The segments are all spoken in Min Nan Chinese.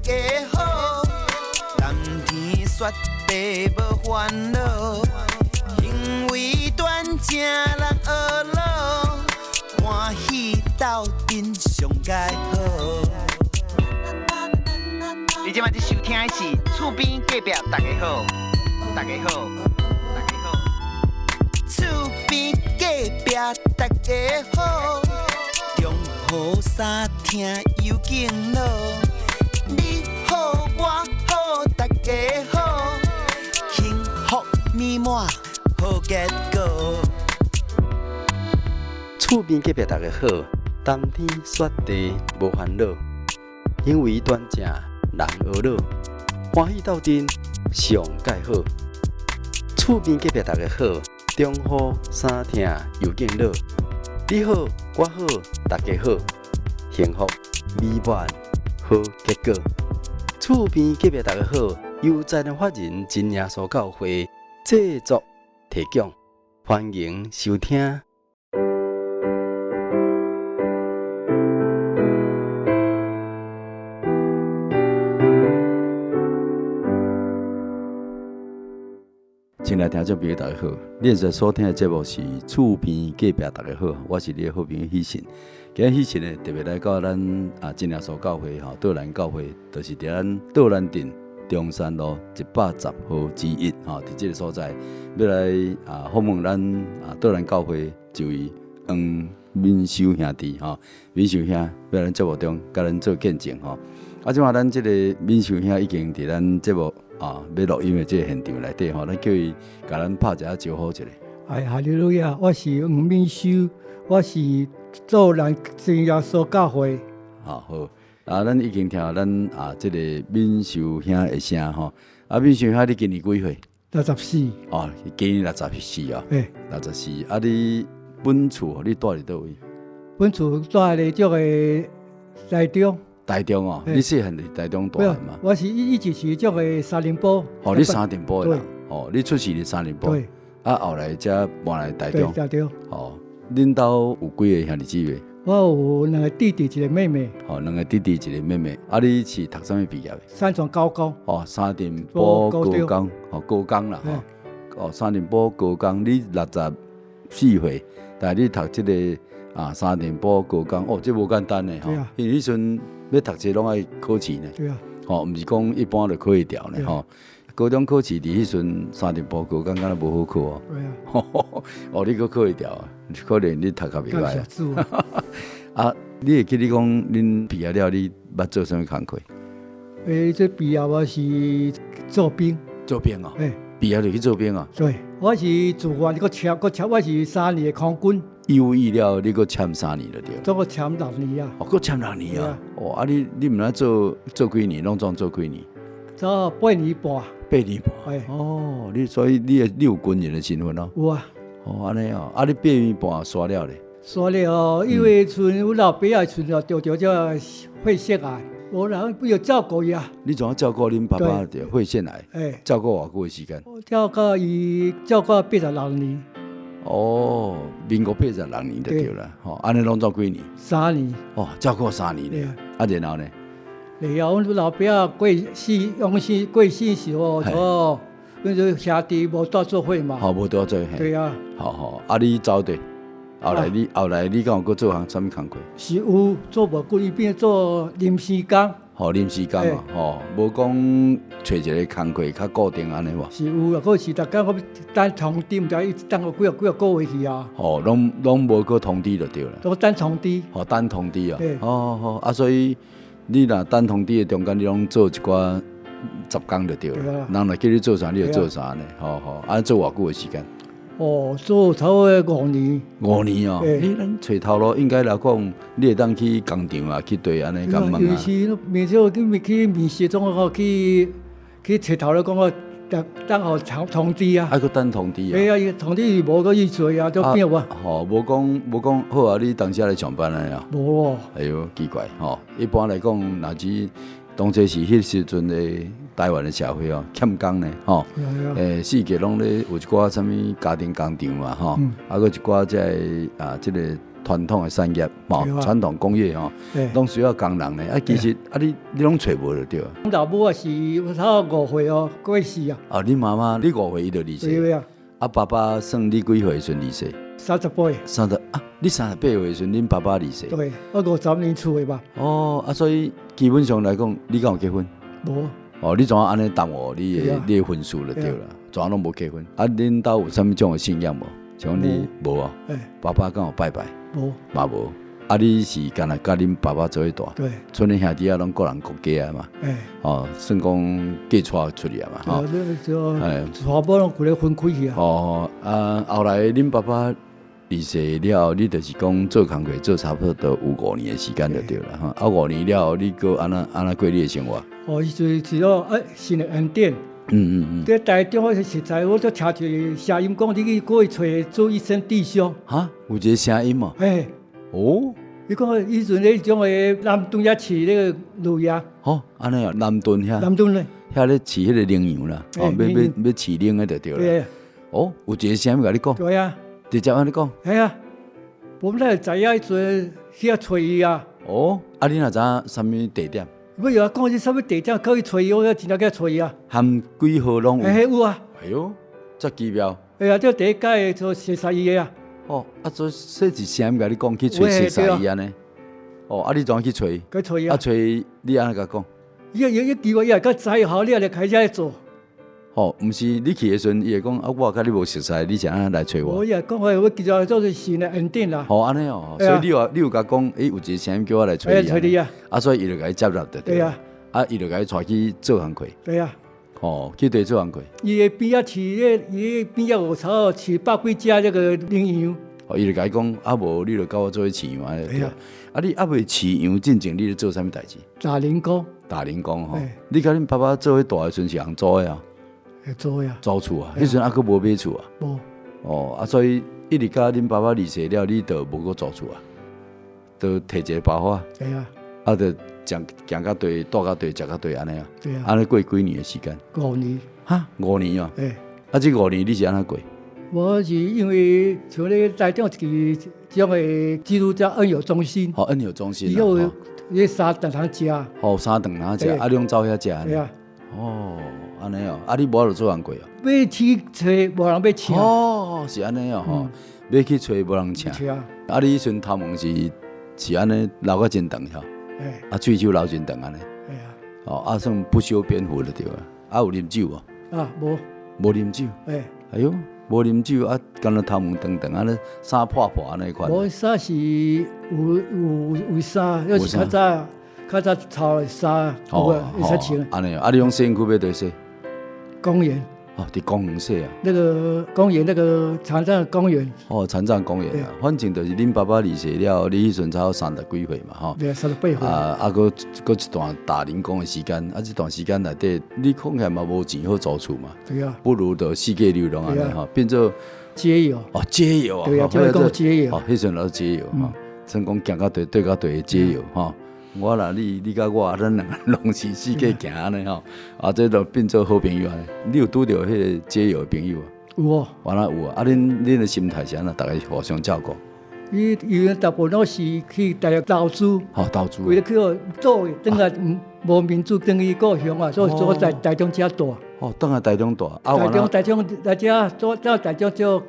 家好，談天說地無煩惱，行為端正人呵咾，歡喜鬥陣上蓋好。你這擺收聽的是厝邊隔壁大家好，大家好，大家好。厝邊隔壁大家好，中雨三聽有敬老，你好我好大家好，幸福美滿好結果。厝邊隔壁大家好，談天說地無煩惱，行為端正人呵咾，歡喜鬥陣上蓋好。厝邊隔壁大家好，中雨三聽又敬老，你好我好大家好，幸福美滿好結果。厝邊隔壁大家好，由財團法人真耶穌教會製作提供，歡迎收聽。親愛聽眾朋友，大家好！你現在所聽的節目是厝邊隔壁大家好，我是你的好朋友喜信。今日喜信呢，特別來到咱啊真耶穌教會吼，道蘭教會，就是佇咱道蘭鎮中山路110號之一吼，佇這個所在，欲來啊訪問咱啊道蘭教會這位黃敏修兄弟吼，敏修兄欲來咱節目中共咱做見證吼。啊，這馬咱這個敏修兄已經佇咱節目啊，欲錄音的這個現場內底吼，咱叫伊共咱拍一下招呼一下。哎，哈利路亞！我是黃敏修，我是道蘭真耶穌教會。好，好，啊，咱已經聽咱啊這個敏修兄的聲吼。啊，敏修兄，你今年幾歲？ 64。哦，今年64哦。欸。64。啊，你本厝你住佇佗位？本厝住佇這個台中。台中哦，你細漢佇台中大漢嗎？我是一直是這個三重埔。哦，你三重埔的人，哦，你出世佇三重埔。對。啊，後來才搬來台中。台中。哦，恁兜有幾個兄弟姊妹？我有兩個弟弟，一個妹妹。哦，兩個弟弟，一個妹妹。啊，你是讀啥物畢業的？三重高工。哦，三重埔高工，哦，高工啦，吼。哦，三重埔高工，你64歲，但是你讀這個啊三重埔高工，哦，這無簡單的吼。因為彼陣欲讀冊攏愛考試呢。吼，毋是講一般就考會著呢，吼。高中考試佇彼陣三重埔高工敢若無好考哦。哦，你閣考會著，可能你讀較袂歹。啊，你會記你講恁畢業了，你捌做啥物工課？欸，這畢業我是做兵。做兵哦。欸。畢業就去做兵啊？對，我是自願，閣簽，閣簽，我是三年的空軍。義務役了，你閣簽三年就對。總共簽六年啊。哦，閣簽六年啊！哦，啊你你毋知做做幾年，攏總做幾年？做八年半。八年半。欸。哦，你所以你你有軍人的身份咯？有啊。哦，按呢哦，啊你八年半煞了咧？煞了，因為賰阮老爸仔賰著著這肺腺癌，無人不要照顧伊啊。你怎啊照顧恁爸爸著肺腺癌？欸。照顧偌久的時間？照顧伊照顧86年。哦，民國86年就對啦，吼，按呢攏總幾年？三年。哦，照顧三年咧，啊，然後呢？然後阮老爸仔過世，往生過世時候，哦，阮這兄弟無蹛做伙嘛。吼，無蹛做伙。對啊。好好，啊，你走佇，後來你後來你敢有閣做項啥物工課？是有做無久，伊變做臨時工。吼，臨時工啊，吼，無講揣一個工課較固定按呢無？是有啊，閣是逐工閣等通知，毋知伊等予幾仔幾仔個月去啊。吼，攏攏無閣通知就對啦。都等通知。吼，等通知啊。好好，啊，所以你若等通知的中間，你攏做一寡雜工就對啦。人若叫你做啥，你就做啥呢？好好，啊，做偌久的時間？哦，做差不多五年。五年哦，欸，咱揣頭路應該來講，你會當去工廠啊，去對按呢共問啊。有時面試去去面試，總講去去揣頭路講個等等予通通知啊。啊，閣等通知啊。欸啊，伊通知伊無閣去揣啊，就變無。吼，無講無講好啊，你當時來上班啊？無哦。哎喲，奇怪吼！一般來講，若是當初是彼時陣的台灣的社會哦，欠工呢，吼，欸，四界攏咧有一寡啥物家庭工廠嘛，吼，啊，閣一寡這個啊，這個傳統的產業，吼，傳統工業吼，攏需要工人呢。啊，其實啊，你攏揣無就對。老母啊是差不多5歲哦過世啊。哦，你媽媽你5歲伊就離世。對啊。啊，爸爸算你幾歲時陣離世？ 38。三十啊？你38歲時陣，恁爸爸離世。對，我50年厝的吧。哦，啊，所以基本上來講，你敢有結婚？無。哦，你怎按呢耽誤你的婚事就對啦？怎攏無結婚？啊，恁兜有啥物種的信仰無？像你無啊？爸爸敢有拜拜？無，嘛無。啊，你是干焦佮恁爸爸做伙大？對。賰恁兄弟仔攏各人各家啊嘛。哦，算講嫁娶出去啊嘛。吼。娶某攏規个分開去啊。哦，啊，後來恁爸爸離世了後，你就是講做工課做差不多有五年的時間就對啦。吼。啊，五年了後，你閣按怎過你的生活？哦，彼陣是哦，啊，神的恩典。佇台中，我實在我都聽一个聲音講，你去過去揣主醫生弟兄。哈，有一个聲音哦。嘿。哦。伊講彼陣咧，種的南屯遐飼那個驢仔。吼，按呢哦，南屯遐。南屯咧。遐咧飼彼個羚羊啦，哦，欲飼羚的就對啦。哦，有一个聲音共你講。對啊。直接按呢講。嘿啊，我們哪會知影彼陣去遐揣伊啊？哦，啊，你若知影啥物地點？欲伊講是啥物地點，叫去揣伊，我真正去揣伊啊。含幾號攏有？嘿，有啊。哎喲，遮奇妙。哎呀，這第一屆做熟似伊的啊。哦，啊，所以說是聲音共你講去揣熟似伊按呢？哦，啊，你怎去揣？去揣伊啊？啊，揣你按怎共伊講？伊伊奇怪，伊也較知好，你也來開始做。吼，毋是你去的時陣，伊會講啊，我佮你無熟似，你是按怎來揣我？無，伊也講話，我其實做是神的恩典啦。吼，按呢哦，所以你有共講，欸，有一个聲音叫我來揣你。揣你啊！啊，所以伊就共你接納就對。對啊。啊，伊就共你帶去做工課。對啊。吼，去佗做工課。伊的邊仔飼咧，伊的邊仔有草飼百幾隻這個羚羊。哦，伊就共你講，啊無你就佮我做伙飼羊按呢。對啊。啊，你猶未飼羊進前，你咧做啥物代誌？打零工。打零工吼。你佮恁爸爸做伙大的時陣是尪租的啊？會租呀。租厝啊？彼陣猶閣無買厝啊？無。哦，啊，所以一直到恁爸爸離世了，你就無閣租厝啊？就提一個包袱。對啊。啊，就行行較濟，蹛較濟，食較濟按呢啊。對啊。按呢過幾年的時間？五年。哈，五年啊？欸。啊，這五年你是按怎過？我是因為像咧台中一個這種的基督教恩友中心。哦，恩友中心。伊有伊三頓通食。哦，三頓通食，啊，你攏走遐食？對啊。哦，按呢哦，啊，你無法度做工課哦。欲去揣，無人欲請。哦，是按呢哦，吼，欲去揣無人請。啊，你彼陣頭毛是按呢留甲真長吼。啊，喙鬚留真長按呢。對啊。哦，啊，算不修邊幅就對啊。啊，有啉酒無？啊，無。無啉酒。欸。哎喲，無啉酒啊，敢若頭毛長長按呢，衫破破按呢款。無衫是有衫，抑是較早臭的衫，有啊，會使穿。按呢，啊，你用洗身軀欲佗洗？公園。哦，佇公園洗啊。那個公園，那個殘障公園。哦，殘障公園啊，反正就是恁爸爸離世了後，你彼陣才30幾歲嘛，吼。對，38歲。啊啊，閣閣一段打零工的時間，啊，這段時間內底，你看起來嘛無錢好租厝嘛。對啊。不如就四界流浪按呢吼，變做街友。哦，街友啊。對啊，就是講街友。哦，彼陣就街友吼，算講行較綴，對較綴的街友吼。我啦，你佮我，咱兩个攏是四界行按呢吼，啊，這就變做好朋友按呢。你有拄著彼个街友的朋友無？有哦。原來有啊，啊，恁的心態是按怎？逐家互相照顧。伊因為大部分攏是去大陸投資。哦，投資。規个去予倒轉來無民主，轉去故鄉啊，所以做在台中遮蹛。哦，轉來台中蹛。啊，台中來遮做到台中做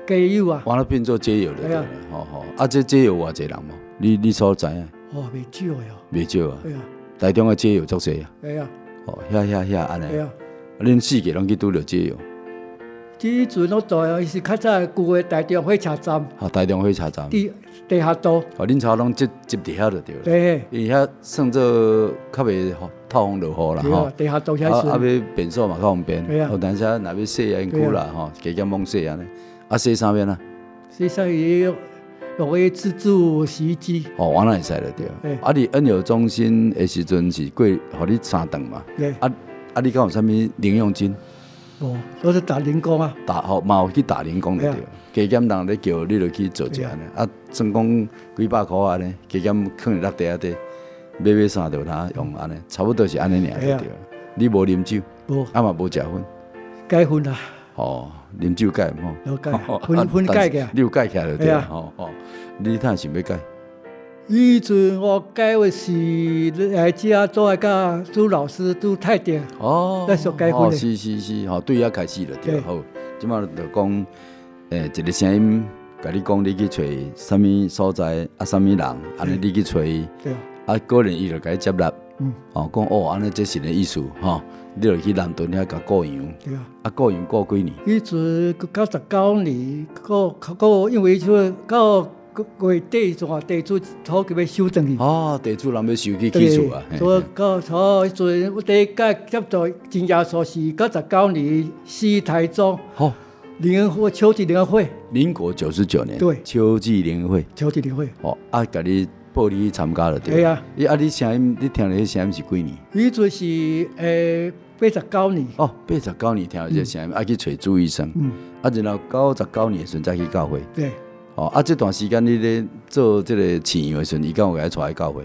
街友啊。原來變做街友了，對吼吼。啊，這街友偌濟人無？你所知影？哦，袂少的哦。袂少啊。對啊。台中的街友足濟啊。對啊。哦，遐遐遐按呢。對啊。恁四个攏去拄著街友。這陣攏蹛，伊是較早舊的台中火車站。哦，台中火車站。地下道。哦，恁差攏集集佇遐就對了。對。因為遐算做較袂透風落雨啦，吼。地下道遐啊啊，欲便所嘛較方便。對啊。有當時若欲洗身軀啦，吼，加減罔洗按呢。啊，洗啥物啊？洗啥伊用個自助洗衣機。哦，按呢會使就對。啊，佇恩友中心的時陣是過，予你三頓嘛。對。啊啊，你敢有啥物零用金？無，都是打零工啊。打吼嘛有去打零工就對。加減人咧叫你，就去做一下按呢。啊，算講幾百箍按呢，加減囥佇落地仔底，買買衫就有通用按呢，差不多是按呢爾就對。你無啉酒？無。啊嘛無食薰？戒薰啦。哦，啉酒戒毋吼？戒，分分戒起。你有戒起来就对吼吼。你敢想欲戒？彼阵我戒的是来遮做爱佮朱老师朱太太哦，那时候结婚的。是是是，吼，对遐开始就对。好，这马就讲，一个声音共你讲，你去揣啥物所在啊，啥物人，按呢你去揣伊，啊，果然伊就共你接纳。哦，讲哦，按呢这神的意思吼，你就去南屯遐共顾羊。对啊。啊，顾羊顾几年？彼阵99年，顾顾因为说到月底阵地主土地欲收转去。哦，地主人欲收去起厝啊。所以到所以彼阵我第一届接触真耶稣是99年四台中。好。联合会秋季联合会。民国99年。对。秋季联合会。秋季联合会。哦，啊，共你报你去参加了对。对啊。伊啊，你声音，你听著彼声音是几年？彼阵是89年。哦，89年听著这个声音，啊去揣主医生。啊，然后99年的时阵才去教会。对。哦，啊，这段时间你咧做这个饲羊的时阵，伊敢有共你带去教会？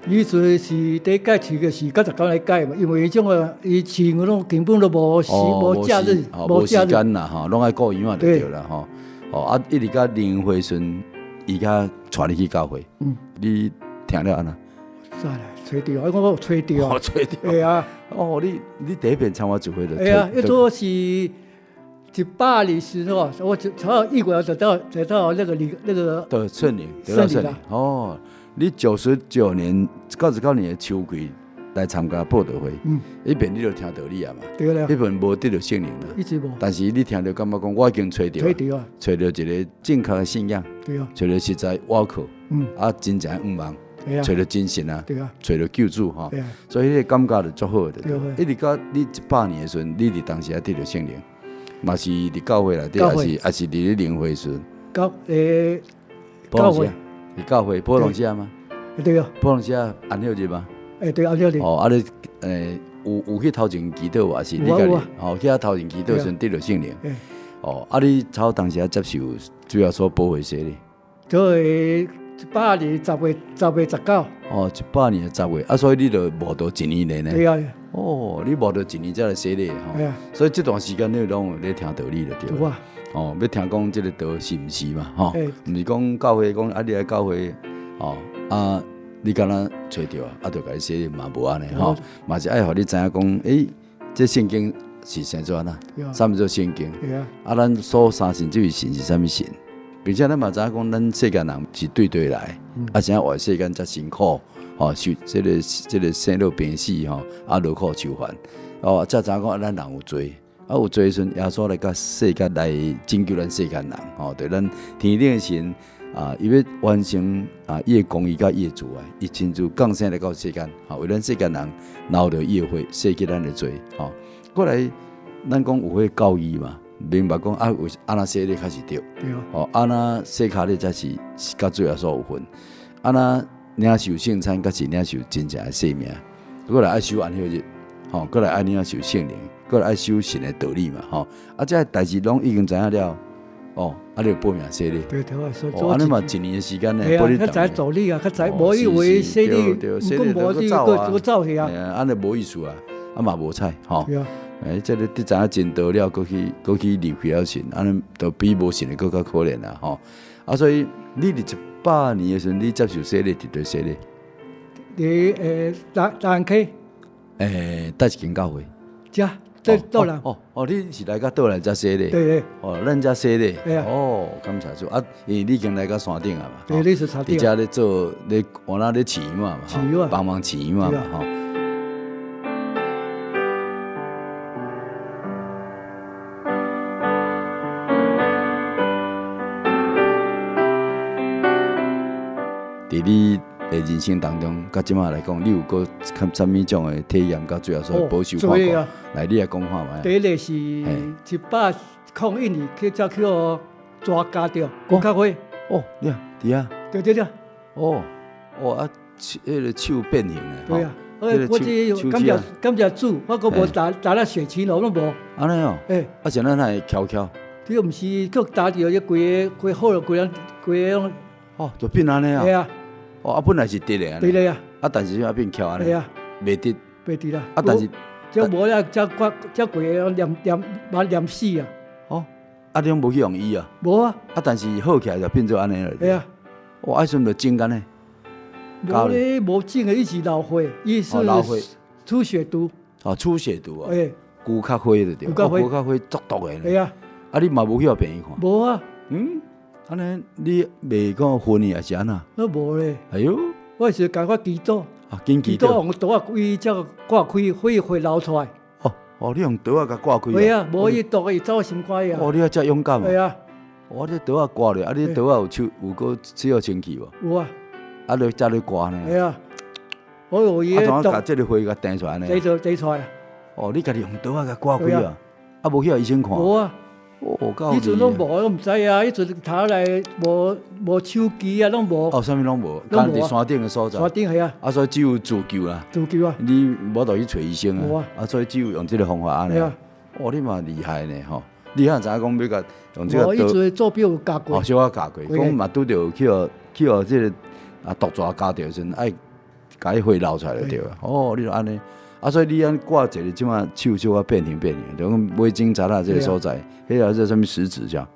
彼阵是第一届饲的是99年改嘛，因为彼种个伊饲羊拢根本都无时无假日，无时间啦吼，拢爱顾羊仔就对啦吼。哦，啊，一直到灵会时阵，伊才带你去教会。你听了按怎？煞啦，揣著，我讲揣著。哦，揣著。对啊。哦，你第一遍参加聚会就。对啊，彼阵是100年时哦，我就从一过就到那个里那个。对，圣灵，得到圣灵。哦，你99年99年的秋季来参加布道会，彼遍你就听道理啊嘛。对啦。彼遍无得到圣灵啦。一直无。但是你听著感觉讲，我已经揣著，揣著啊，揣著一个正确的信仰。对啊。揣著实在倚靠。啊，真正向望。揣著真神啊。对啊。揣著救主吼。对啊。所以彼个感觉就足好的。对。一直到你100年的时阵，你伫当时也得著圣灵，嘛是伫教会内底，抑是伫咧灵会时阵。教会。伫教会普通社吗？对啊。普通社安息日吗？对，安息日。哦，啊你有去头前祈祷无？抑是你家己？哦，去遐头前祈祷时阵得著圣灵。哦，啊你头当时啊接受主耶稣保惠洗礼。做100年10月19。哦，100年的10月，啊，所以你就无到一年咧呢。对啊。哦，你无到一年才来洗礼吼。所以这段时间你拢有咧听道理就对。有啊。哦，欲听讲这个道是毋是嘛？吼，毋是讲教会讲啊，你来教会，哦啊，你敢若揣著啊，啊，就共你洗礼嘛无按呢吼，嘛是爱予你知影讲，欸，这圣经是啥怎啊？啥物做圣经？啊，咱所相信这位神是啥物神？并且咱嘛知影讲，咱世间人是对对来，啊，啥活世间遮辛苦，吼，受这个生老病死吼，啊，劳苦愁烦，哦，才知影讲咱人有罪。啊，有罪的时阵，耶稣来到世间来拯救咱世间人，吼，对咱天顶的神啊，伊欲完成啊，伊的公义佮伊的慈爱，伊亲自降生来到世间，吼，为咱世间人流著伊的血，洗去咱的罪，吼。过来，咱讲有彼教义嘛，明白讲啊，为按怎洗礼较是对，吼，按怎洗跤礼才是佮主耶稣有份，按怎领受圣餐，才是领受真正的生命。过来爱守安息日，吼，过来爱领受圣灵。过来爱守神的道理嘛，吼！啊，这代志拢已经知影了，哦，啊，你就报名洗礼。对对啊，哦，按呢嘛一年的时间呢，对啊，较知道理啊，较知无以为洗礼，毋过无你阁走去啊，按呢无意思啊，啊嘛无彩，吼。欸，这个你知影真道了，阁去阁去离开了神，按呢就比无信的阁较可怜啊，吼！啊，所以你伫100年的时阵，你接受洗礼伫佗洗礼？伫大安溪。佗一间教会？遮。对，倒来。哦哦，你是来到倒来才洗礼？对对。哦，咱遮洗礼。对啊。哦，感谢主啊！因为你已经来到山顶啊嘛。对，你是山顶。伫遮咧做咧，原来咧饲羊嘛。饲羊啊。帮忙饲羊嘛，吼。伫你的人生当中，到这马来讲，你有阁较啥物种的体验？佮主耶稣保守看顾，来，你来讲看觅。第一个是101年去才去予抓家著，国较会。哦，你啊，伫遐。对对对。哦，哦啊，彼个手变形的。对啊，我这感谢感谢主，我阁无打打了血清咯，拢无。按呢哦。欸。啊，是按怎会翘翘？这毋是叫打著，这规个规好了，规个规个拢。哦，就变按呢啊。对啊。哦，啊，本来是直的，直的啊，啊，但是现在变翘按呢，对啊，袂直，袂直啦。啊，但是這無了，這掛這規个念念嘛念死啊！哦，啊，你攏無去予醫啊？無啊！啊，但是好起來就變做按呢了。會啊！哇，啊，時陣就腫干呢？無咧，無腫的，伊是流血，伊是出血毒。哦，出血毒啊！龜殼花就對，龜殼花足毒的。會啊！啊，你嘛無去予病院看？無啊。嗯，按呢你袂講昏去抑是按怎？攏無咧。哎喲，我是共我祈禱。啊，緊祈禱。用刀仔規這割開，血血流出來。哦哦，你用刀仔共割開。會啊，無伊毒會走心肝啊。哦，你還遮勇敢。會啊。我這刀仔割咧，啊，你刀仔有手有閣手有清氣無？有啊。啊，你才咧割呢？會啊。我有伊。啊，怎共這个血共挃出來呢？挃出來。哦，你家己用刀仔共割開啊？啊，無去予醫生看？無啊。哦，夠彼陣攏無，我毋知啊。彼陣頭來無無手機啊，攏無。哦，啥物攏無，干佇山頂的所在。山頂係啊。啊，所以只有自救啦。自救啊。你無法度去揣醫生啊。無啊。啊，所以只有用這个方法按呢。係啊。哦，你嘛厲害呢吼！你敢知影講欲共用這个刀？彼陣做表有教過。哦，小可教過，講嘛拄著去予去予這个啊毒蛇咬著的時陣，愛共伊血流出來就對啊。哦，你就按呢。啊，所以你按割一个這馬手小可變形變形，就講尾指節仔這个所在，彼个叫啥物食指這樣？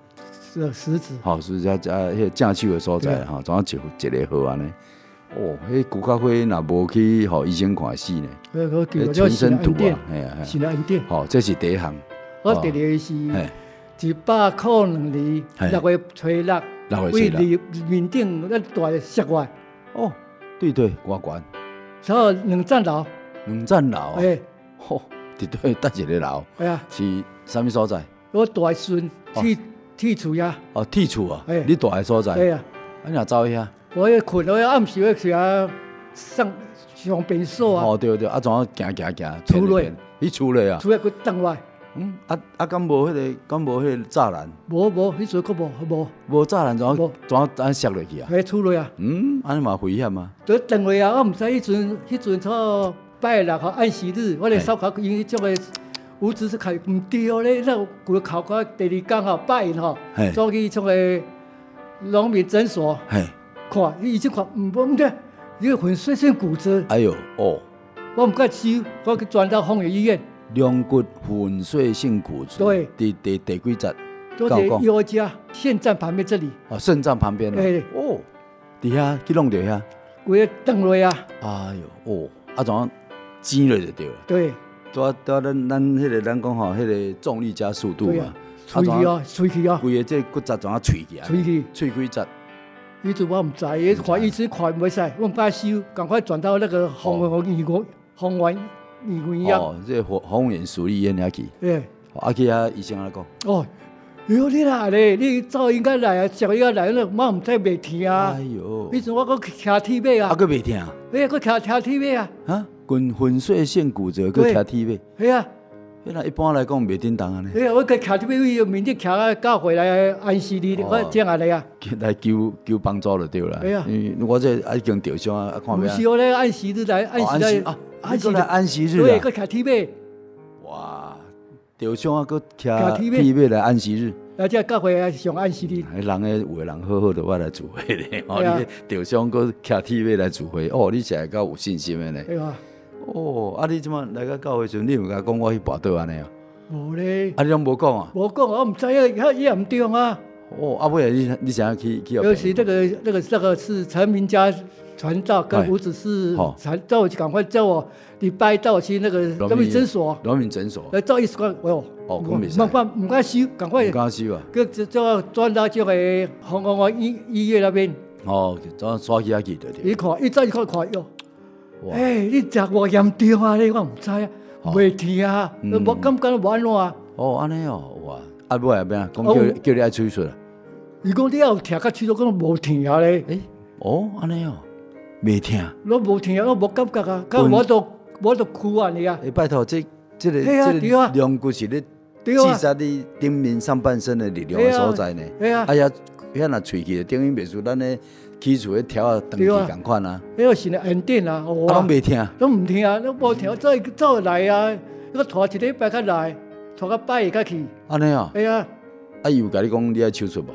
是食指。吼，食指遮彼个正手的所在吼，怎啊一一个號按呢？哦，彼龜殼花若無去予醫生看會死呢。彼全身毒啊，嘿啊嘿。吼，這是第一項。我第二个是102年6月初六，為佇面頂咱大摔落。哦，對對，偌懸。所以兩層樓。兩層樓。欸。吼，佇佗佗一个樓？係啊。是啥物所在？我大孫鐵鐵厝遐。哦，鐵厝啊！你蹛的所在。對啊。啊，你若走去遐？我咧睏，我暗時咧去遐上上便所啊。哦，對對，啊，怎啊行行行？厝內。去厝內啊？厝內閣轉來。嗯，啊啊，敢無彼个，敢無彼个柵欄？無無，彼陣閣無無。無柵欄怎啊怎啊按摔落去啊？佇厝內啊。嗯，按呢嘛危險啊。就轉落啊！我毋知彼陣彼陣錯拜六吼安息日，我咧手銬因為這个五指是開毋對咧，那規個口口第二工吼拜因吼，走去這个農民診所看，醫生看毋毋對，你個粉碎性骨折。哎喲，哦。我毋敢收，我去轉到豐原醫院。龍骨粉碎性骨折。對。佇佇第幾節？都佇藥家腎站旁邊這裡。哦，腎站旁邊。欸。哦，佇遐去弄著遐。規个斷落啊。哎喲，哦，啊怎啊剪落就對了。對。拄啊拄啊，咱咱彼个咱講吼，彼个重力加速度嘛。碎去哦，碎去哦。規个這骨折怎啊碎起來？碎去。碎幾節？彼陣我毋知，伊看醫生看袂使，我毋敢收，趕快轉到那個豐原醫院，豐原醫院。哦，這個豐原署立醫院遐去。對。啊去遐醫生按怎講？哦，喲你啦咧，你早應該來啊，早應該來，我毋知袂疼啊。哎喲。彼陣我閣騎鐵馬啊。啊，閣袂疼？欸，閣騎騎鐵馬啊。哈？粉粉碎性骨折，閣騎鐵馬。係啊。彼若一般來講袂振動按呢。欸，我閣騎鐵馬為面頂騎啊，教會來安息日，我這樣來啊。來求求幫助就對啦。對啊。因為我這已經受傷啊，看欲。毋是我咧安息日來，安息日啊，安息來安息日。對，閣騎鐵馬。哇！受傷啊，閣騎鐵馬來安息日。啊，這教會上安息日。彼人个有的人好好就我來聚會咧，哦，你受傷閣騎鐵馬來聚會，哦，你實在夠有信心的呢。對啊。哦，啊！你這馬來到教會時陣，你有共講我去跋倒按呢？無咧。啊，你攏無講啊？無講，我毋知影，遐伊也毋對啊。哦，啊，尾你你怎樣去去？尤其那個是陳明家傳道跟吳子是傳叫我趕快叫我禮拜帶我去那個農民診所。農民診所。來照醫生講，哦，哦，講袂使。毋敢毋敢收，趕快。毋敢收啊！閣叫我轉到這個紅紅醫醫院那邊。哦，怎刷起來去對對。伊看，伊再一看看喲。欸，你食偌嚴重啊？你我毋知啊，袂疼啊，無感覺無按怎啊。哦，按呢哦，哇！啊，尾後欲按怎？講叫叫你愛手術啊？伊講你也有疼，佮手術講無疼啊咧。欸，哦，按呢哦，袂疼。攏無疼，攏無感覺啊，佮我都我都哭啊你啊。欸，拜託，這這个這个龍骨是咧制裁你頂面上半身的力量的所在呢。啊呀，遐若碎去，等於袂輸咱咧起厝彼條仔斷去仝款啊。彼个是炎症啊，啊，攏袂疼。攏毋疼，攏無疼，走走來啊，閣拖一禮拜才來，拖到拜二才去。按呢哦。會啊。啊，伊有共你講你愛手術無？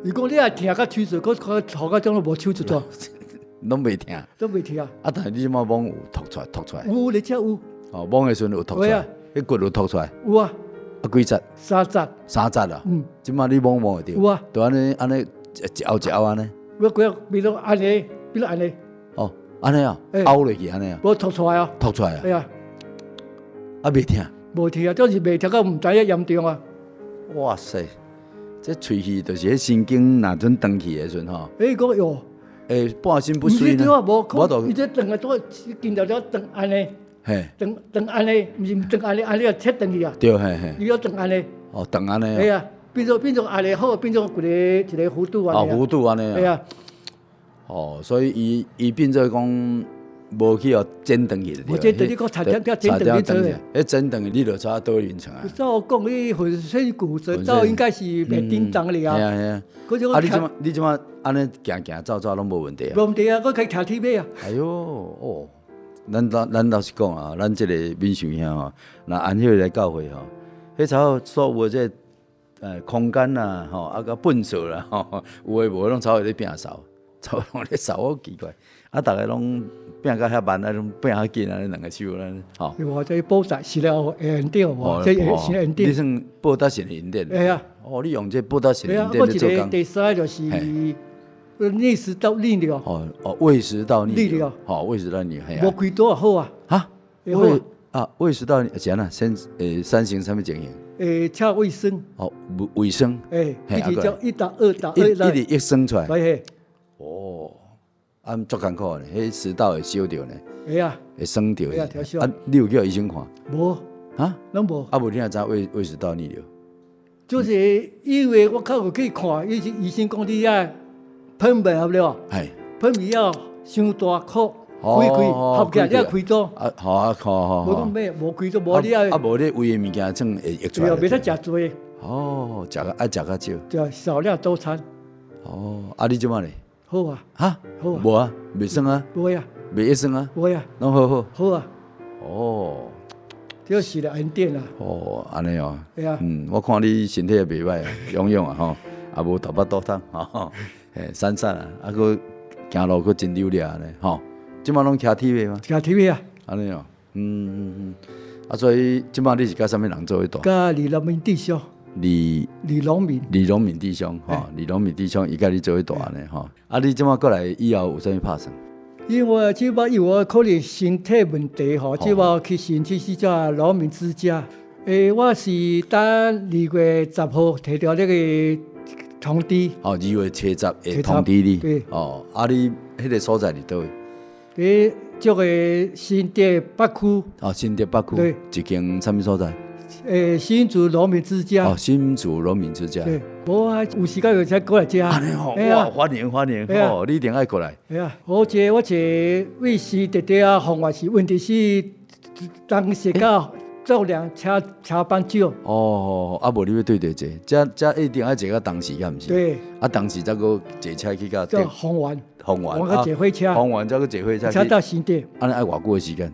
伊講你若疼佮手術，閣閣拖到這攏無手術做。攏袂疼。攏袂疼。啊，但是你這馬罔有凸出來，凸出來。有，而且有。哦，摸的時陣有凸出來，彼骨有凸出來。有啊。啊，幾節？三節。三節啊。嗯。這擺你摸摸會著？有啊。就按呢按呢一凹一凹按呢。我幾個變做按呢，變做按呢。哦，按呢啊，凹落去按呢啊。無凸出來啊。凸出來啊。對啊。啊，袂疼。無疼啊，就是袂疼到毋知影嚴重啊。哇塞！這喙齒就是彼神經若陣斷去的時陣吼。欸，講喲。欸，半身不遂呢。無，伊這斷啊，都見著了斷按呢。嘿。斷斷按呢，毋是斷按呢，按呢就切斷去啊。對，嘿嘿。伊要斷按呢。哦，斷按呢。對啊，變做按呢好，變做一個一個弧度按呢。哦，弧度按呢。對啊。哦，所以伊伊變做講。無去予剪斷去，無剪斷，你閣差點才剪斷去做。彼剪斷去，你就差倒眠床啊。照我講，你粉身骨折，照應該是袂叮當哩啊。係啊係啊。啊，你這擺按呢行行走走攏無問題啊？無問題啊，我可以騎鐵馬啊。哎喲，哦，咱老實講啊，咱這個敏秀兄吼，若按彼來教會吼，彼差所有這個空間啦，吼，啊佮糞掃啦，吼，有的無的攏走去咧摒掃，走攏咧掃，好奇怪。啊，逐个攏摒甲遐慢，啊，攏摒較緊啊，兩个手咧，吼。我這報答是了會用著無？這是用你算報答性恩典。會啊。哦，你用這報答性恩典咧做工。第三就是胃食道逆流。哦哦，胃食道逆流。吼，胃食道逆流。無開刀好啊。哈？胃啊，胃食道是按怎？先三型啥物情形？吃胃酸。哦，胃酸。欸，一直叫一打二打二。一直溢酸出來。對。哦。啊，足艱苦呢，彼食道會燒著呢，會啊，會酸著。啊，你有叫醫生看？無。啊？攏無。啊，無你哪知胃食道逆流？就是因為我較有去看，醫生講你愛噴鼻對無？係。噴鼻了傷大口，開開合起來，你愛開刀。啊，好啊，好好。無講咩，無開刀無你愛。啊，無你胃的物件算會溢出來。對，袂使食濟。哦，食較愛食較少。食少量多餐。哦，啊，你這擺咧？好啊，哈，好啊，無啊，袂酸啊，袂啊，袂溢酸啊，袂啊，攏好好，好啊，哦，這是了恩典啦。哦，按呢哦，對啊，嗯，我看你身體也袂䆀啊，勇勇啊吼，也無頭髮肚痛，吼，嘿，瘦瘦啊，啊，閣行路閣真溜掠按呢，吼，這擺攏騎鐵馬嗎？騎鐵馬啊，按呢哦，嗯嗯嗯，啊，所以這擺你是佮啥物人做伙住？佮李農民弟兄。李李農民，李農民弟兄，吼，李農民弟兄伊佮你做伙住按呢，吼。啊，你這擺過來以後有啥物拍算？因為這擺因為我可能身體問題吼，這擺去申請是這老民之家。欸，我是等2月10號提著那個通知。哦，2月7日會通知你。對。哦，啊，你彼個所在佇佗位？佇這個新竹北區。哦，新竹北區。對。一間啥物所在？欸，新竹農民之家。哦，新竹農民之家。對，無啊，有時間就才過來遮。按呢吼，哇，歡迎歡迎，哦，你一定愛過來。對啊，我這我這胃食直直啊，方法是問題是當時到數量車班少。哦，啊無你欲對佗坐，這這一定愛坐到東勢，敢毋是？對。啊，東勢才閣坐車去到。到豐原。豐原。我閣坐火車。豐原才閣坐火車。車到新竹。按呢愛偌久的時間？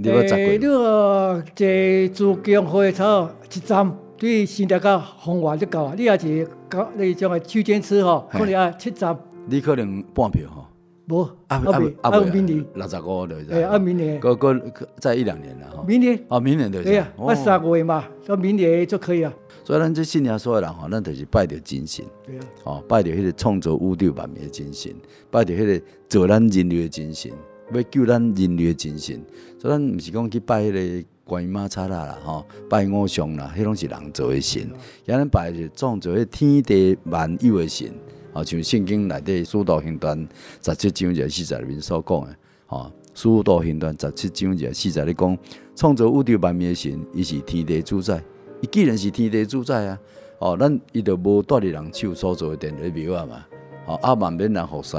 欸，你坐自強火車一站，對新竹到豐原就到啊。你若是到你種的區間車吼，可能愛七站。你可能半票吼？無，啊啊啊明年65就是。欸，啊明年。閣閣再一兩年啦吼。明年。哦，明年就是。對啊，我3月嘛，到明年就可以啊。所以咱這信耶穌的人吼，咱就是拜著真神。對啊。哦，拜著彼個創造宇宙萬物的真神，拜著彼個造咱人類的真神。欲救咱人類的真神，所以咱毋是講去拜彼個觀音媽剎啦吼，拜偶像啦，彼攏是人造的神。遐咱拜的是創造彼天地萬有的神，吼，像聖經內底使徒行傳十七章24節內面所講的，吼，使徒行傳十七章24節咧講，創造宇宙萬物的神，伊是天地主宰，伊既然是天地主宰啊，哦，咱伊就無蹛佇人手所造的殿咧廟仔嘛，吼，啊嘛免人服侍。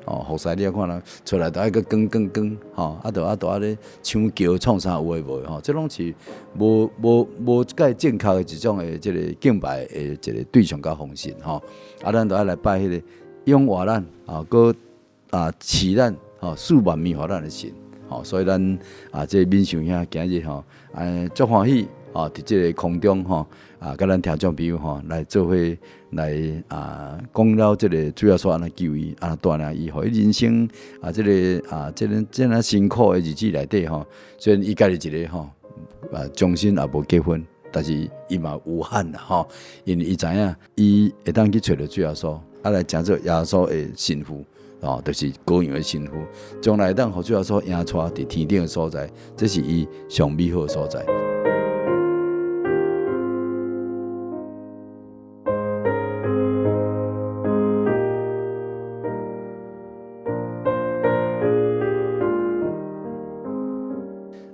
哦，服侍你也看人出來都愛閣扛扛扛，吼，啊，著啊著啊咧搶轎創啥有的無的吼，這攏是無蓋正確的一種的這個敬拜的一個對象佮方式吼。啊，咱著愛來拜彼個養活咱，啊，閣啊賜咱，吼賜萬物予咱的神，吼，所以咱啊，這個敏秀兄今日吼，足歡喜，吼，哦，佇這个空中吼啊，佮咱聽眾朋友吼來做伙來啊，講了這个主耶穌按怎救伊，按怎帶領伊，予伊人生啊，這个啊，這个這爾辛苦的日子內底吼，雖然伊家己一个吼啊，終身也無結婚，但是伊嘛無憾啦吼，因為伊知影伊會當去揣著主耶穌，啊來成做耶穌的神父，哦，就是羔羊的神父，將來會當予主耶穌迎娶佇天頂的所在，這是伊上美好的所在。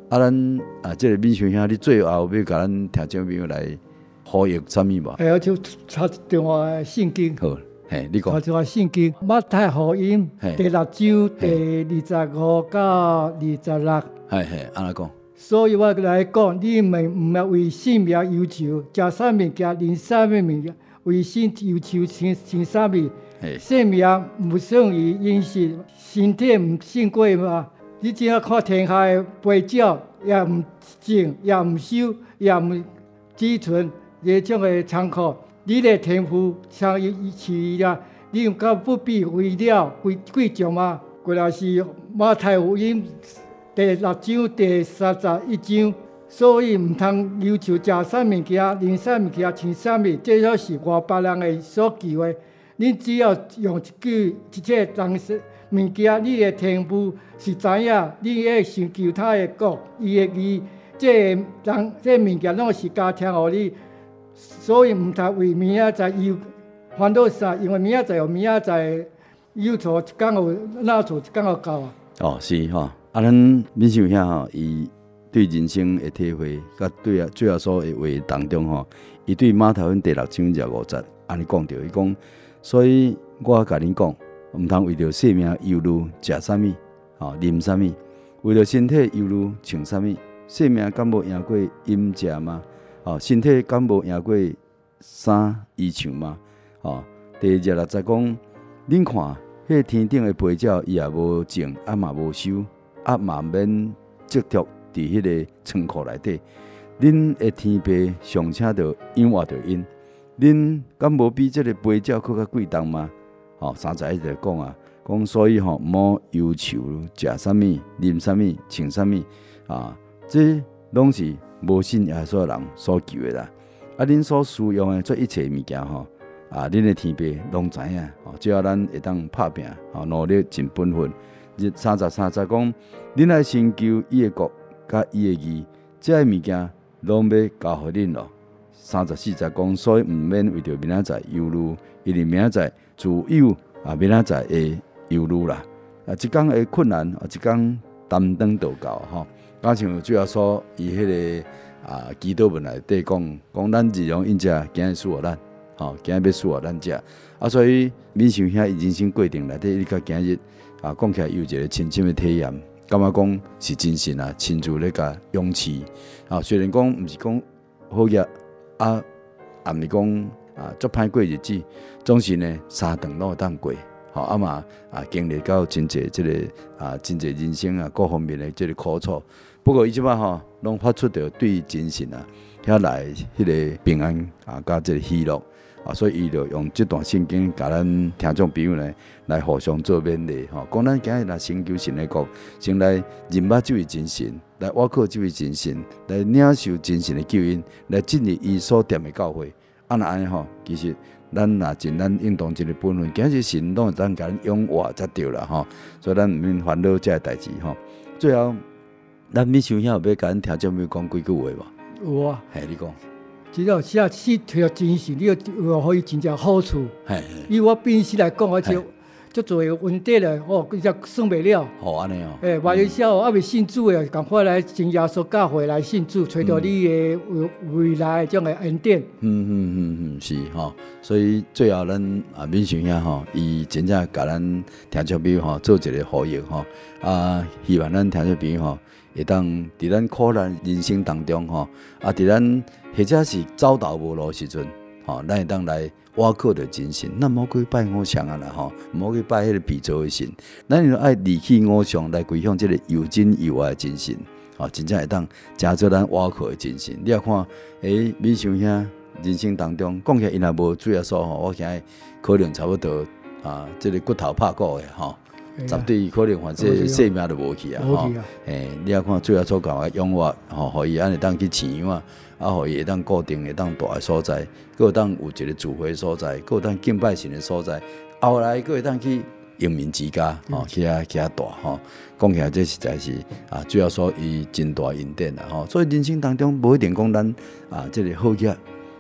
啊，咱啊，這个敏秀兄，你最後欲共咱聽眾朋友來呼籲啥物無？哎，我就查一段聖經。好，嘿，你講。查一段聖經，馬太福音第六章第25到26。嘿嘿，按怎講？所以我來講，你們毋要為性命憂愁，食啥物件，啉啥物物件，為身憂愁穿穿啥物？性命毋勝於飲食，身體毋勝過嗎？你怎樣看天下的飛鳥，也毋種，也毋收，也毋積存這種的倉庫。你的天父賞伊賜伊啊，你敢不比飛鳥貴貴重嗎？過來是馬太福音第六章第31章，所以毋通憂愁食啥物件、啉啥物件、穿啥物，這都是外邦人的所求的。恁只要用一句一切東西物件，你的天父是知影，你愛尋求他的國，伊的義，這个人這个物件攏是加添予你。所以毋通為明仔載憂煩惱啥，因為明仔載有明仔載憂愁，一工有哪厝一工就夠啊。哦，是吼，啊，咱敏秀兄吼，伊對人生的體會，佮對啊，主耶穌的話當中吼，伊對馬太福音第六章25節按呢講著，伊講，所以我共恁講，毋通為著性命憂慮，食啥物，吼，啉啥物；為著身體憂慮，穿啥物。性命敢無贏過飲食嗎？吼，身體敢無贏過衫衣裳嗎？吼，第26節講，恁看，彼个天頂的飛鳥，伊也無種，啊嘛無收，啊嘛毋免積蓄佇彼个倉庫內底。恁的天父尚且著養活著𪜶，恁敢無比這个飛鳥閣較貴重嗎？吼，31節講啊，講所以吼，毋好憂愁，食啥物，啉啥物，穿啥物啊？這攏是無信耶穌的人所求的啦。啊，恁所需用的這一切物件吼，啊，恁的天父攏知影。吼，只要咱會當拍拚，吼，努力盡本分。33節講，恁愛先求伊的國佮伊的義，這个物件攏欲交予恁咯。34節講，所以毋免為著明仔載憂慮，因為明仔載自有啊，明仔載的憂慮啦。啊，一工的困難，啊，一工擔當就夠吼。敢像主耶穌伊彼个啊，祈禱文內底講，講咱日用飲食，今日賜予咱，吼，今日欲賜予咱食。啊，所以敏秀兄伊人生過程內底，伊到今日啊，講起來有一个親身的體驗，感覺講是真神啊，親自咧共養飼。啊，雖然講毋是講好額啊，也毋是講啊足歹過日子，總是呢三頓攏會當過。吼，啊嘛啊經歷到真濟這个啊真濟人生啊各方面的這个苦楚。不過伊這擺吼，攏發出著對真神啊遐來彼个平安啊，佮這个喜樂啊，所以伊就用這段聖經共咱聽眾朋友呢來互相做勉勵吼。講咱今日若先求神的國，先來認捌這位真神，來倚靠這位真神，來領受真神的救恩，來進入伊所定的教會。啊，若按呢吼，其實咱若盡咱應當盡的本分，今日神攏會當共咱養活才對啦吼。所以咱毋免煩惱這个代誌吼。最後，咱敏秀兄有欲共咱聽眾朋友講幾句話無？有啊。嘿，你講。只要寫死提真神，你有予伊真正好處。嘿嘿。以我平時來講，我就足濟問題咧，吼，伊才算袂了。哦，按呢哦。欸，馬來西亞猶未信主的，仝款來真耶穌教會來信主，揣著你的未未來這種的恩典。是吼。所以最後咱啊敏秀兄吼，伊真正共咱聽眾朋友吼做一个呼籲吼，啊，希望咱聽眾朋友吼會當佇咱苦難人生當中吼，啊，佇咱或者是走投無路時陣，吼，咱會當來倚靠著真神，咱毋好去拜偶像啊啦吼，毋好去拜彼个被造的神，咱就愛離棄偶像來歸向這个又真又活的真神。吼，真正會當成做咱倚靠的真神。你也看，敏秀兄人生當中講起來，伊若無主耶穌吼，我驚可能差不多啊，這個骨頭拍骨的吼，絕對可能反正性命都無去啊！吼，你也看主耶穌共我養活吼，予伊按呢當去飼養啊，啊，予伊會當固定會當蹛的所在，閣會當有一個聚會所在，閣會當敬拜神的所在，後來閣會當去榮民之家，吼，去遐去遐蹛吼。講起來這實在是啊，主耶穌伊真大恩典啦吼。所以人生當中無一定講咱啊，這個好額，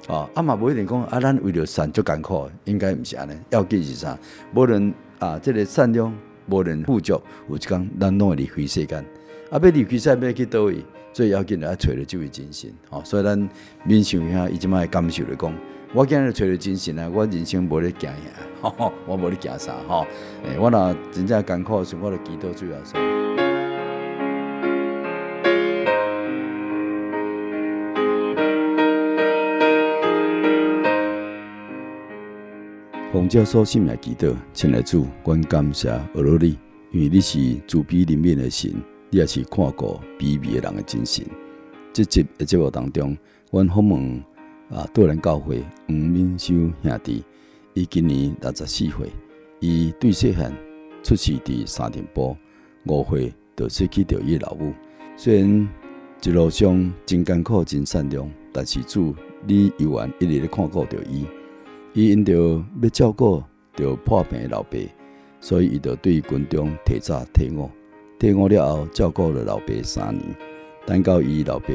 哦，啊嘛無一定講啊，咱為著善足艱苦，應該毋是按呢。要緊是啥？無論啊，這個善良，無論富足，有一工咱攏會離開世間。啊，欲離開世間欲去佗位？最要緊著愛揣著這位真神，吼。所以咱敏秀兄伊這擺感受來講，我今日揣著真神啊，我人生無咧驚嚇，我無咧驚啥吼。我若真正艱苦的時陣，我就祈禱主耶穌。奉主耶穌聖名祈禱，親愛的主，阮感謝阿羅你，因為你是慈悲憐憫的神，你也是看顧卑微的人的真神。這集的節目當中，阮訪問啊，大蘭教會黃敏修兄弟，伊今年64歲，伊對細漢出世佇三重埔，5歲就失去著伊的老母。雖然一路上真艱苦、真善良，但是主你猶原一直咧看顧著伊。伊因著欲照顧著破病的老爸，所以伊就對軍中提早退伍。退伍了後，照顧了老爸3年，等到伊老爸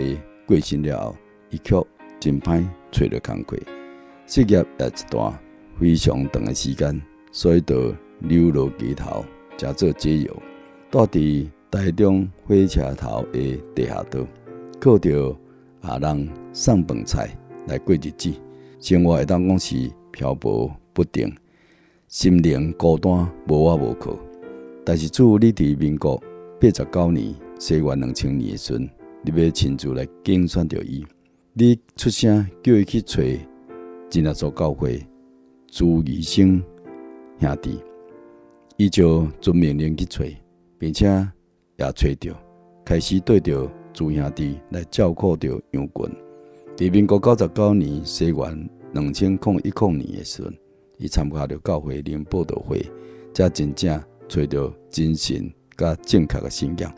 過身了後，伊卻真歹揣著工課，失業也一段非常長的時間，所以就流落街頭，成做街友，蹛佇台中火車頭的地下道，靠著啊人送飯菜來過日子，生活會當講是漂泊不定，心靈孤單，無倚無靠。但是主，你佇民國89年，西元2000年的時陣，你欲親自來揀選著伊，你出聲叫伊去揣真耶穌教會朱義生兄弟，伊就遵命令去揣，並且也揣著，開始對著朱兄弟來照顧著羊群。佇民國99年，西元2010年的時陣，伊參加著教會靈報道會，才真正揣著真神佮正確的信仰，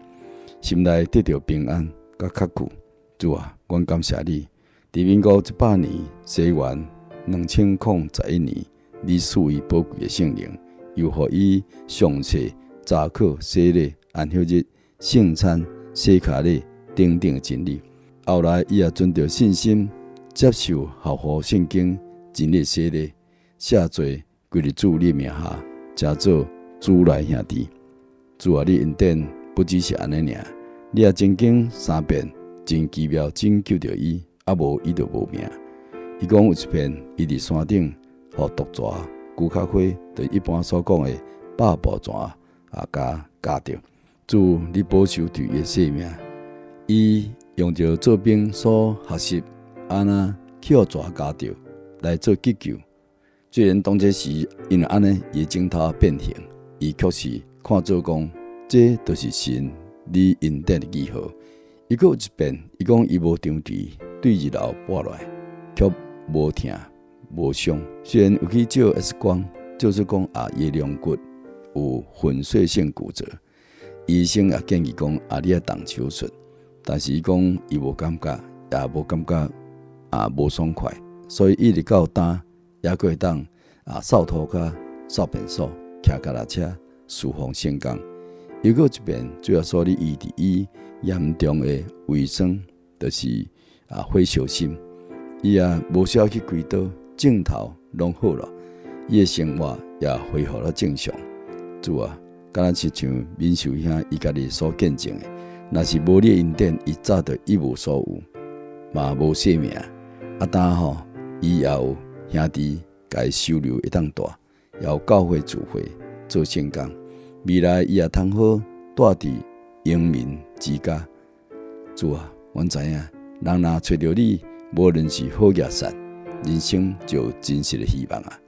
心內得著平安佮確據。主啊，阮感謝你。佇民國100年，西元2011年，你賜伊寶貴的聖靈，又予伊詳細查考洗禮、安息日、聖餐、洗跤禮等等的真理。後來，伊也存著信心接受合乎聖經真理洗禮，寫罪歸佇主你名下，成做主內兄弟。主啊，你恩典不只是按呢爾，你也曾經三遍真奇妙拯救著伊，啊無伊就無命。伊講有一遍，伊佇山頂予毒蛇龜殼花，就一般所講的百步蛇啊，共咬著。主，你保守著伊的性命。伊用著做兵所學習，按怎去予蛇咬著來做急救。雖然當這時因為按呢，伊的指頭變形，伊卻是看做講，這就是神你恩典的記號。伊閣有一遍，伊講伊無張持，對日頭跋落來，卻無疼無傷。雖然有去照 X 光，就是講啊，伊的龍骨有粉碎性骨折，醫生也建議講啊，你愛動手術。但是伊講伊無感覺，也無感覺啊，無爽快，所以一直到今猶閣會當啊，掃塗跤、掃便所、騎腳踏車、侍奉聖工。又閣一遍，主耶穌你醫治伊嚴重的胃酸，就是啊火燒心，伊也無需要去開刀，症頭攏好了，伊的生活也恢復了正常。主啊，敢若是像敏秀兄伊家己所見證的，若是無你的恩典，伊早就一無所有，嘛無性命。啊，當吼，伊也有兄弟共伊收留會當蹛，也有教會聚會做聖工。未來伊也通好蹛佇榮民之家。主啊，阮知影，人若揣著你，無論是好抑善，人生就有真實的希望啊！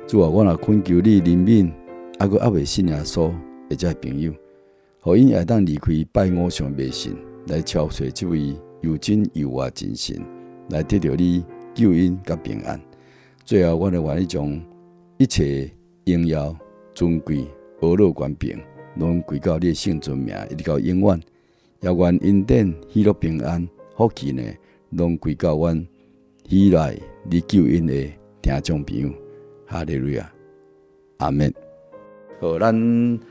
主啊，我若懇求你憐憫，猶閣猶未信耶穌的這朋友，予𪜶也會當離開拜偶像迷信，來超越這位又真又活真神，來得著你救恩佮平安。最後，阮會願意將一切榮耀、尊貴、呵咾權柄，攏歸到你的聖尊名，一直到永遠。也願恩典、喜樂、平安、福氣呢，攏歸到阮喜愛你救恩的聽眾朋友。哈利路亞，阿們。好，咱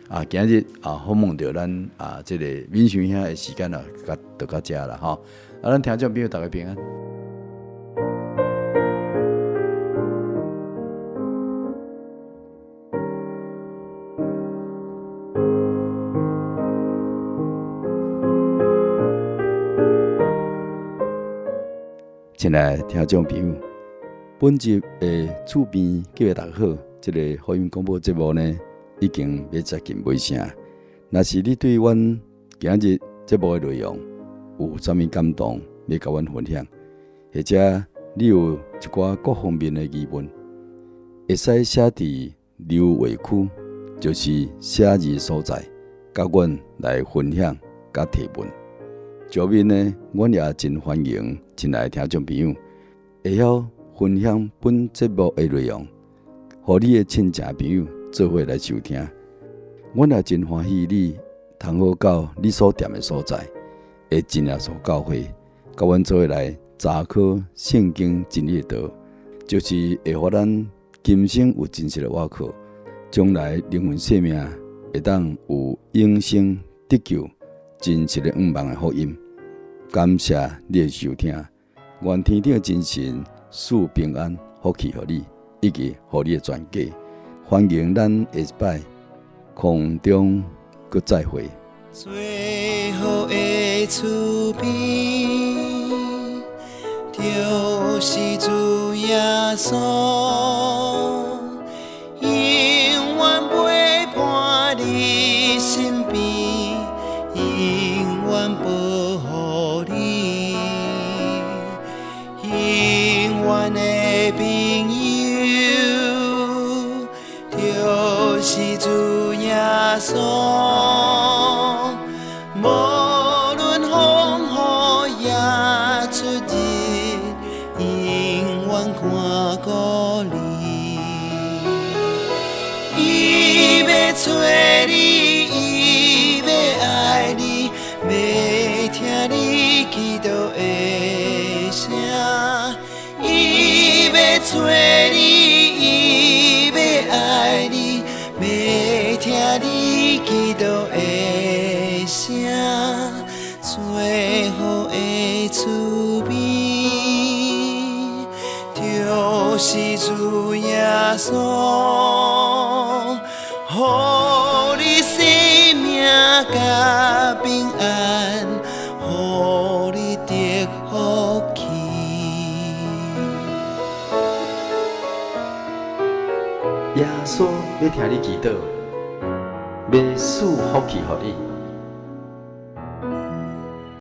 啊今日啊訪問著咱啊這個敏雄兄的時間啊，就到遮啦吼。啊，咱聽眾朋友大家平安。親愛的聽眾朋友，本集的厝邊隔壁大家好，這個福音廣播節目呢，已經欲接近尾聲。若是你對阮今日節目的內容有啥物感動，欲共阮分享，或者你有一寡各方面的疑問，會使寫佇留話區，就是寫字的所在，佮阮來分享佮提問。上面呢，阮也真歡迎親愛的聽眾朋友會曉分享本節目的內容，予你的親情朋友做伙來收聽。阮也真歡喜你通好到你所踮的所在，的真耶穌教會，佮阮做伙來查考聖經真理的道，就是會予咱今生有真實的倚靠，將來靈魂生命會當有永生得救真實的向望的福音。感謝你的收聽，願天頂的真神賜平安福氣予你，以及予你的全家。歡迎咱下一擺空中閣再會。最好的厝邊，就是主耶穌，永遠陪伴你身邊，永遠保護你，永遠的朋友，就是主耶穌。無論風雨也出入，永遠看顧你。伊欲揣你，伊欲愛你，欲聽你祈禱的聲。伊欲揣你，伊欲愛你，欲聽你祈禱的聲。最好的厝邊，就是主耶穌，予你生命佮平安，予你得福氣。耶穌欲聽你祈禱，欲賜福氣予你。